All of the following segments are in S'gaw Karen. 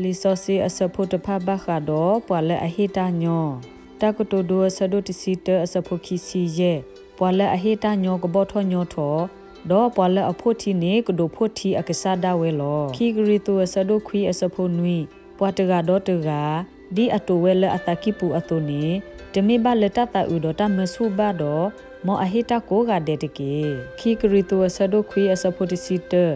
လံာ်စီဆှံအဆၢဖိတဖၣ်ဘၣ်ဃးဒီးပှၤလၢအဟ့ၣ်တၢ်ညီ, တၢ်ကတိၤဒိအဆၢဒိၣ်တဆံတၢအဆၢဖိခံဆံယဲၢ်, ပှၤလၢအဟ့ၣ်တၢ်ညီကဘီၣ်ထီၣ်ညီထီၣ်, ဒီးပှၤလၢအဖိၣ်ထံန့ၣ်ကဒိးဖိၣ်ထံအကစၢ်ဒၣ်ဝဲလီၤ. ခံကရံၣ်သူးအဆၢဒိၣ်ခွံအဆၢဖိနွံ, ပှၤတဂၤဒီးတဂၤ ဒ်အတိာ်ဝဲလၢအသးကံၢ်ပူၤအသိးန့ၣ်, တမ့ၢ်ဘၣ်လၢတၢ်သးအုးဒီးတၢ်မၢဆူၣ်ဘၣ်ဒီး, မ်အဟ့ၣ်တၢ်ကိးဂၤဒဲးတက့ၢ်. ခံကရံၣ်သူးအဆၢဒိၣ်ခွံအဆၢဖိတဆံတၢ,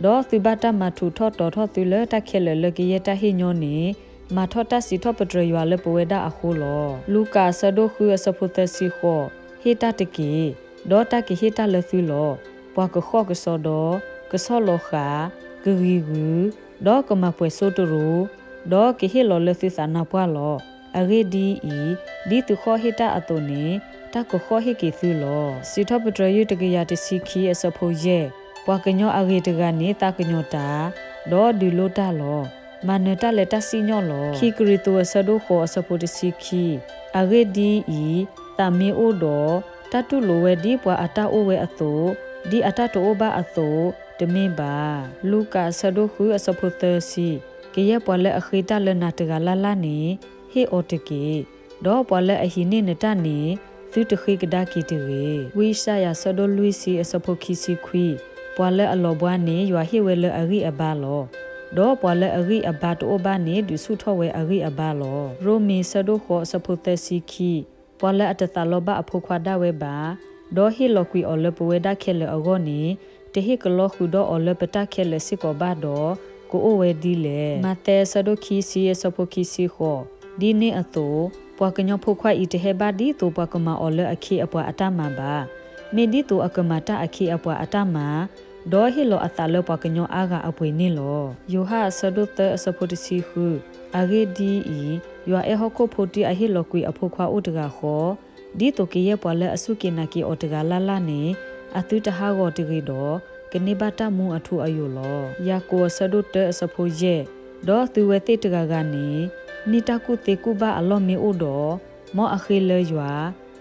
ဒီးသုဘၣ်တၢ်မၤထူးထီၣ်တီၤထီၣ်သုလၢတၢ်ခဲလၢာ်လၢကယဲၢ်တၢ်ဟ့ၣ်ညီန့ၣ်, မၤထီၣ်တၢ်စံးထီၣ်ပတြၢၤယွၤလၢပဝဲဒၣ်အဃိလီၤ. လူၤကၣ်အဆၢဒိၣ်ဃုအဆၢဖိသၢဆံဃိး, ဟ့ၣ်တၢ်တက့ၢ်, ဒီးတၢ်ကဟ့ၣ်တၢ်လၢသုလီၤ. ပှၤကဃီၣ်ကစီဒီ, ကဆီၣ်လီၤဃာ်, ကဂံၤဂုၤ, ဒီးကမၤပှဲၤစိတရိၤ, ဒီးကဟ့ၣ်လီၤလၢသုသးနါပှၢ်လီၤ. အဂ့ၢ်ဒ်အံၤ, ဒ်သုဃီၣ်ဟ့ၣ်တၢ်အသိးန့ၣ်, တၢ်ကဃီၣ်ဟ့ၣ်က့ၤသုလီၤ. စံးထီၣ်ပတြၢၤယုၢ်တကယၤတဆံခံအဆၢဖိယဲၢ်, ပှၤကညီအဂ့ၤတဂၤန့ၣ်သးကညီၤတၢ်, ဒီးဒုးလိၢ်တၢ်လီၤ. မၤနၢၤတၢ်လၢတၢ်စံၣ်ညီၣ်လီၤ. ခံကရံၣ်သူးအဆၢဒိၣ်ဃိးအဆၢဖိတဆံခံ, အဂ့ၢ်ဒ်အံၤ, သးမ့ၢ်အိၣ်ဒီး, တၢ်တူၢ်လိာ်ဝဲဒ်ပှၤအတၢ်အိၣ်ဝဲအသိး, ဒ်အတၢ်တအိၣ်ဘၣ်အသိး, တမ့ၢ်ဘၣ်. လူၤကၣ်အဆၢဒိၣ်ဃုအဆၢဖိသၢဆံ, ကယဲၢ်ပှၤလၢအဃ့တၢ်လၢနၤတဂၤလၢ်လၢ်န့ၣ်, ဟ့ၣ်အီၤတက့ၢ်. ဒီးပှၤလၢအဟံးန့ၢ်နတၢ်န့ၣ်, သုတဃ့ကဒါက့ၤတဂ့ၤ. ဝံယၡါယၤအဆၢဒိၣ်လွံၢ်ဆံအဆၢဖိခံဆံခွံ, ပှၤလၢအလီၤဘှါန့ၣ် ယွၤဟ့ၣ်ဝဲလၢအဂံၢ်အဘါလီၤ. ဒီးပှၤလၢအဂံၢ်အဘါတအိၣ်ဘၣ်န့ၣ် ဒုးဆူၣ်ထီၣ်ဝဲအဂံၢ်အဘါလီၤ. ရိမ့ၤအဆၢဒိၣ်ဃိးအဆၢဖိသၢဆံခံ, ပှၤလၢအတသးလီဘၣ်အဖိခွါဒၣ်ဝဲဘၣ်, ဒီးဟ့ၣ်လီၤကွံာ်အီၤလၢပဝဲဒၣ်ခဲလၢာ်အဂီၢ်န့ၣ်, တဟ့ၣ်ကလီဃုာ်ဒီးအီၤလၢပတၢ်ခဲလၢာ်စ့ၢ်ကီးဘၣ်ဒီး, ကအိၣ်ဝဲဒ်လဲၣ်. မးသဲအဆၢဒိၣ်ခံဆံအဆၢဖိခံဆံဃိး, ဒ်န့ၣ်အသိး, ပှၤကညီဖိခွါအံၤတဟဲဘၣ်ဒ်သိးပှၤကမၤအီၤလၢအခ့အပှၤအတၢ်မၤဘၣ်. မ့ၢ်ဒ်သိးအကမၤတၢ်အခ့အပှၤအတၢ်မၤ, ဒီးဟ့ၣ်လီၤအသးလၢပှၤကညီအါဂၤအပှ့ၤန့ၣ်လီၤ. ယိၤဟၣ်အဆၢဒိၣ်သၢအဆၢဖိတဆံဃု, အဂ့ၢ်ဒ်အံၤ, ယွၤအဲၣ်ဟီၣ်ခိၣ်ဖိတုၤအဟ့ၣ်လီၤကွံာ်အဖိခွါအိၣ်တဂၤဃီ, ဒ်သိးကယဲၢ်ပှၤလၢအစူၢ်က့ၤနာ်က့ၤအီၤတဂၤလၢ်လၢ်န့ၣ်, အသုတဟးဂီၤတဂ့ၤဒီး, ကန့ၢ်ဘၣ်တၢ်မူအထူအယိာ်လီၤ. ယၤကိာ်အဆၢဒိၣ်တၢအဆၢဖိယဲၢ်, ဒီးသုဝဲသ့ၣ်တဂၤဂၤန့ၣ်, မ့ၢ်တၢ်ကူၣ်သ့ကူၣ်ဘၣ်အလီၢ်မ့ၢ်အိၣ်ဒီး, မ်အဃ့လၢယွၤ,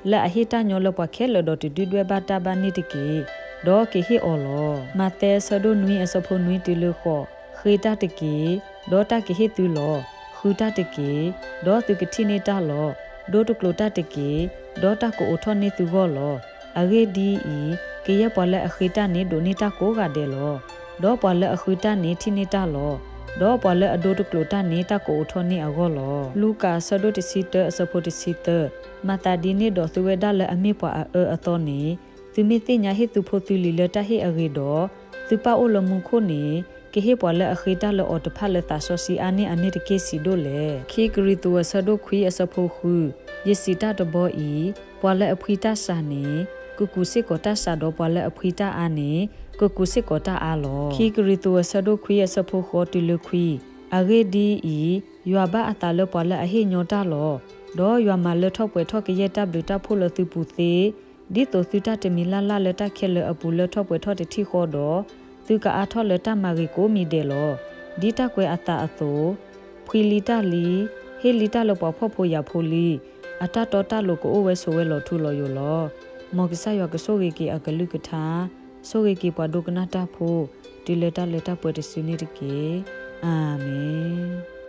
လၢအဟ့ၣ်တၢ်ညီလၢပှၤခဲလၢာ်ဒီးတဒုၣ်ဒွဲၣ်ဘၣ်တၢ်ဘၣ်န့ၣ်တက့ၢ်, ဒီးကဟ့ၣ်အီၤလီၤ. မးသဲအဆၢဒိၣ်နွံအဆၢဖိနွံတုၤလၢဃိး, ဃ့တၢ်တက့ၢ်, ဒီးတၢ်ကဟ့ၣ်သုလီၤ. ဃုတၢ်တက့ၢ်, ဒီးသုကထံၣ်န့ၢ်တၢ်လီၤ. ဒိတကျိာ်တၢ်တက့ၢ်, ဒီးတၢ်ကအိးထီၣ်န့ၢ်သုဂီၢ်လီၤ. အဂ့ၢ်ဒ်အံၤ, ကယဲၢ်ပှၤလၢအဃ့တၢ်န့ၣ်ဒိးန့ၢ်တၢ်ကိးဂၤဒဲးလီၤ. ဒီးပှၤလၢအဃုတၢ်န့ၣ်ထံၣ်န့ၢ်တၢ်လီၤ. ဒီးပှၤလၢအဒိတကျိာ်တၢ်န့ၣ်တၢ်ကအိးထီၣ်န့ၢ်အဂီၢ်လီၤ. လူၤကၣ်အဆၢဒိၣ်တဆံတၢအဆၢဖိတဆံသၢ, မၤသးဒ်န့ၣ်ဒီးသုဝဲဒၣ်လၢအမ့ၢ်ပှၤအအၢအသီန့ၣ်, သုမ့ၢ်သ့ၣ်ညါဟ့ၣ်သုဖိသုလံၤလၢတၢ်ဟ့ၣ်အဂ့ၤဒီး, သုပၢ်အိၣ်လၢမူခိၣ်န့ၣ်, ကဟ့ၣ်ပှၤလၢအဃ့တၢ်လၢအီၤတဖၣ်လၢသးစီဆှံအါန့ၢ်အန့ၣ်တက့ၢ်ဆံးဒိၣ်လဲၣ်. ခံကရံၣ်သူးအဆၢဒိၣ်ခွံအဆၢဖိဃု, ယစံးတၢ်တဘီအံၤ, ပှၤလၢအဖှံတၢ်စှၤန့ၣ်, ကကူးစ့ၢ်ကီးတၢ်စှၤဒီးပှၤလၢအဖှံတၢ်အါန့ၣ်, ကကူးစ့ၢ်ကီးတၢ်အါလီၤ. ခံကရံၣ်သူးအဆၢဒိၣ်ခွံအဆၢဖိဃိးတုၤလၢခွံ, အဂ့ၢ်ဒ်အံၤ, ယွၤဘၣ်အသးလၢပှၤလၢအဟ့ၣ်ညီတၢ်လီၤ. ဒီးယွၤမၤလၢထီၣ်ပှဲၤထီၣ်ကယဲၢ်တၢ်ဘျုးတၢ်ဖှိၣ်လၢသုပူၤသ့, ဒ်သိးသုတၢ်တမံၤလၢ်လၢ်လၢတၢ်ခဲလၢာ်အပူၤလၢထီၣ်ပှဲၤထီၣ်တထံၣ်ဃီဒီး, သုကအါထီၣ်လၢတၢ်မၤဂ့ၤကိးမံၤဒဲးလီၤ. ဒ်တၢ်ကွဲးအသးအသိး, ဖှံလံတၢ်လံ, ဟ့ၣ်လံတၢ်လၢပှၤဖှီၣ်ဖိယာ်ဖိလံ, အတၢ်တီတၢ်လိၤကအိၣ်ဝဲဆိးဝဲလီၤထူလီၤယိာ်လီၤ. မ်ကစၢ်ယွၤကဆိၣ်ဂ့ၤက့ၤအကလုၢ်ကထါ, ဆိၣ်ဂ့ၤက့ၤပှၤဒိကနၣ်တၢ်ဖိ, တုၤလၢတၢ်လၢတၢ်ပှဲၤတစုန့ၣ်တက့ၢ်. အၤမ့ၣ်.